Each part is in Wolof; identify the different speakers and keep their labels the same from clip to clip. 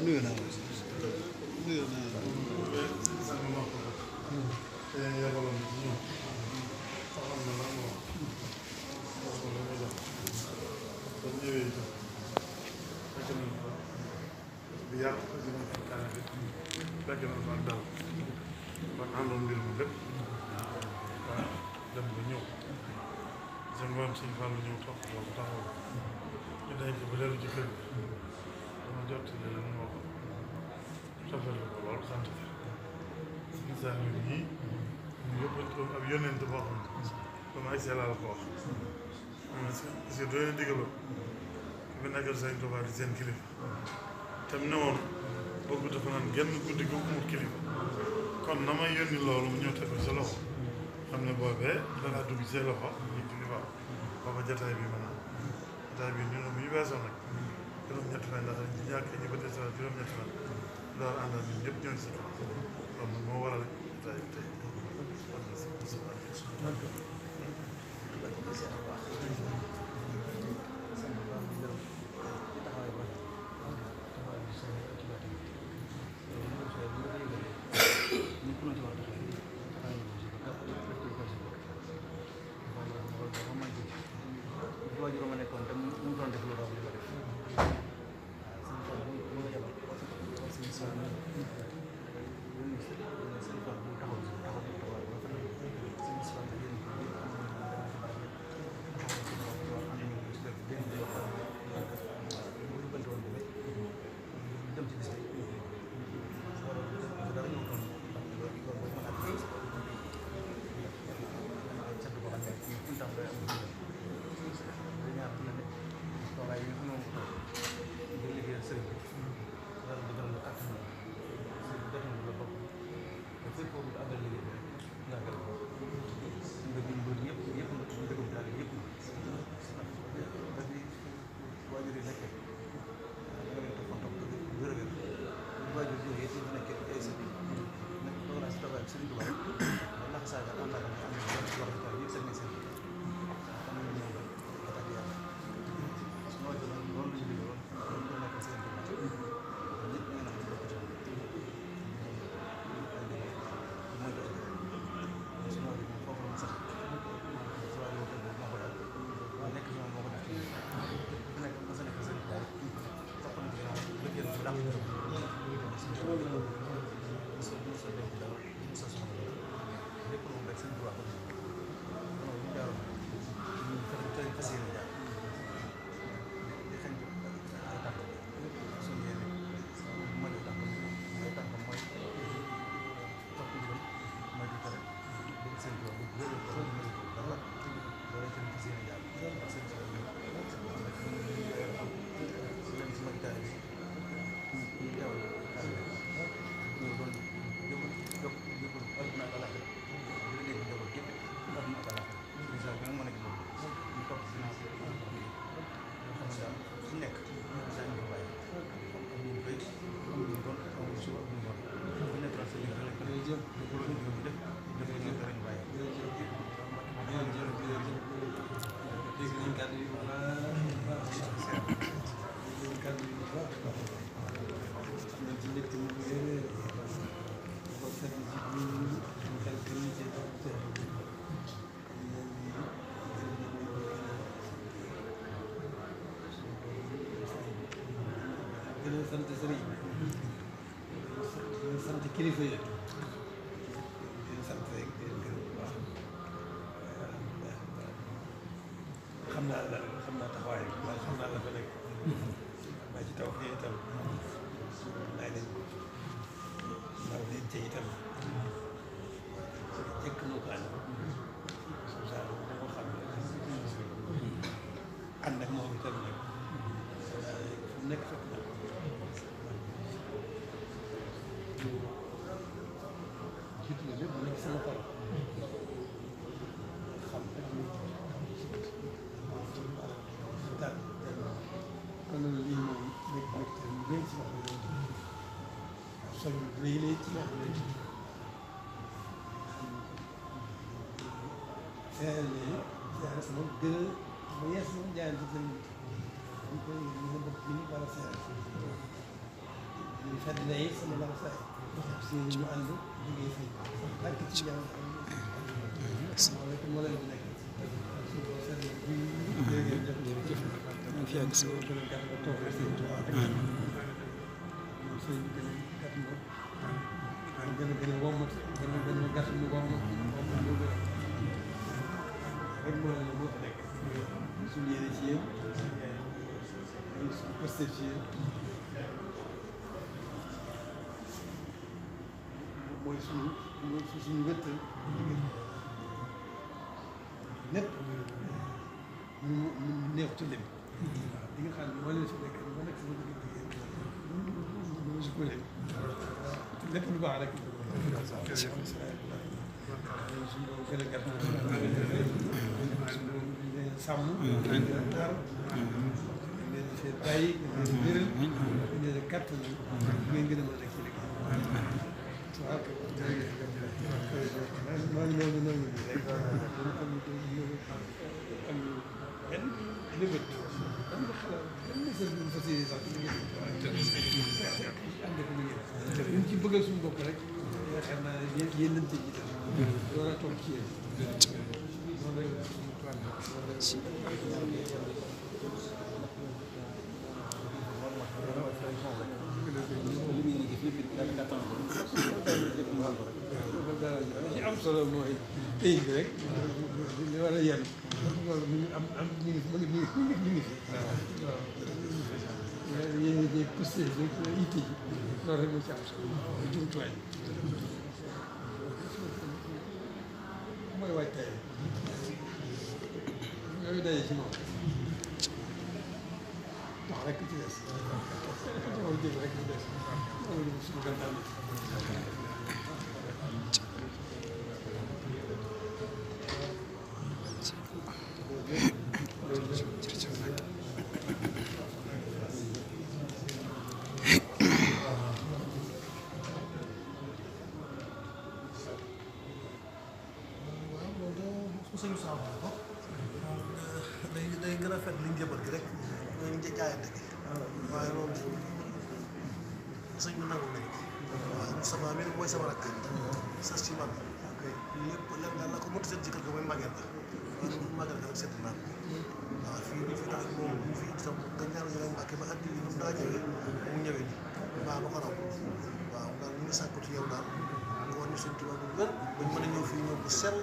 Speaker 1: nuyu naa nuyu naa
Speaker 2: yónnent boo xam ne ba ma agsee laa la ko wax parce que doo leen digaloon bi nekkal Sëñ Tuubaa di seen kilifa te mu ne woon bëgg dafa naan genn guddi gu amul kilifa kon na may yónni loolu mu ñëw teg ko sa loxo xam ne boobee danaa dugg ci say loxo ñu kilifa booba jataay bi maanaam jataay bi ñun bu ñu weesoo nag juróom-ñetti fan ndax ñu ñàkk ñu ba des juróom-ñetti fan loolu àndal ñun ñëpp ñoo ngi si kaw kon nag moo waral jataay bi tey
Speaker 1: sant sëriñ bi di sant kilifa yi di sant rek di leen gërëm bu baax xam naa taxawaay bi daal xam naa la fa nekk maa ci taw fii itam naa leen ko ndaw leen ca itam jëkk noo ko ànd saa dama xam ne ànd ak moom itam nag fu mu nekk fekk naa ko jiitu la lépp nekk sama xol xam daal kon lii moom nekk léegi ci wax soñ léegi ci wax seere sama gën a ma yees moom jaayante seen ñu koy ñu bokk bi ñu war a seere ñu fedd na yi sama la say si ñu ànd liggéey fii tànk ci jàmm moo leen di nekk jërëjëf ñu fi yàgg si gën a gàtt nga toog rek sëñ Tuubaa sëñ bi gën a gàtt nga gën a wommat gën a gàtt mu wommat lu gën rek moo leen moo fi nekk suñu yéene ci yéen suñu posté ci yéen mooy suñu wéttal lépp mu neexutu lim di nga xam ne moo leen si nekk moo nekk sama digg mu si ko lim lépp lu baax rek suñu gën a gàtt suñu sàmm aar leen fee bàyyi leen wéral leen kàttan ngeen gën a mën a nekk ci liggéey waaw noonu rek am benn lébét am nga xalaat benn message bu ñu fas yéene sax ci liggéey ànd ko liggéey ñu ci bëggal suñu bopp rek yaakaar naa ne yéen lañ ci jiital loolu toog ci yéen noonu rek li am solo mooy tey bi rek li war a yenn loolu mi ngi am mi ngi fi waaw yéen ñi posté rek itte ji loolu rek moo ci am solo jumtuwaay mooy waajtaay yooyu daje ci moom wax rek ci des taxaw jëf rek ci des loolu suñu gànnaar
Speaker 3: suñu saabu ko day gën a fekk liñ jëbal gi rek ñooy jaayante gi waaye loolu sëñ bi nangu nañ ko waaw Moustapha mi mooy sama rakk sas ci man lépp lenn daal la ko mënta seen jëkkër ga mooy màgget la waaye loolu màgget ga rek seet naa waaw fii ñu fi tax moom ñu fi itam gàncax gi lay mbàkke ba at yi mu daa ñëwee mu ñëwee ni mbaa ba ko raw waaw daal ñu ngi sàkku ci yow daal nga war ñu suñ tubaab bu wér bañ mën a ñëw fii ñëw bu sell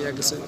Speaker 4: yàgg sa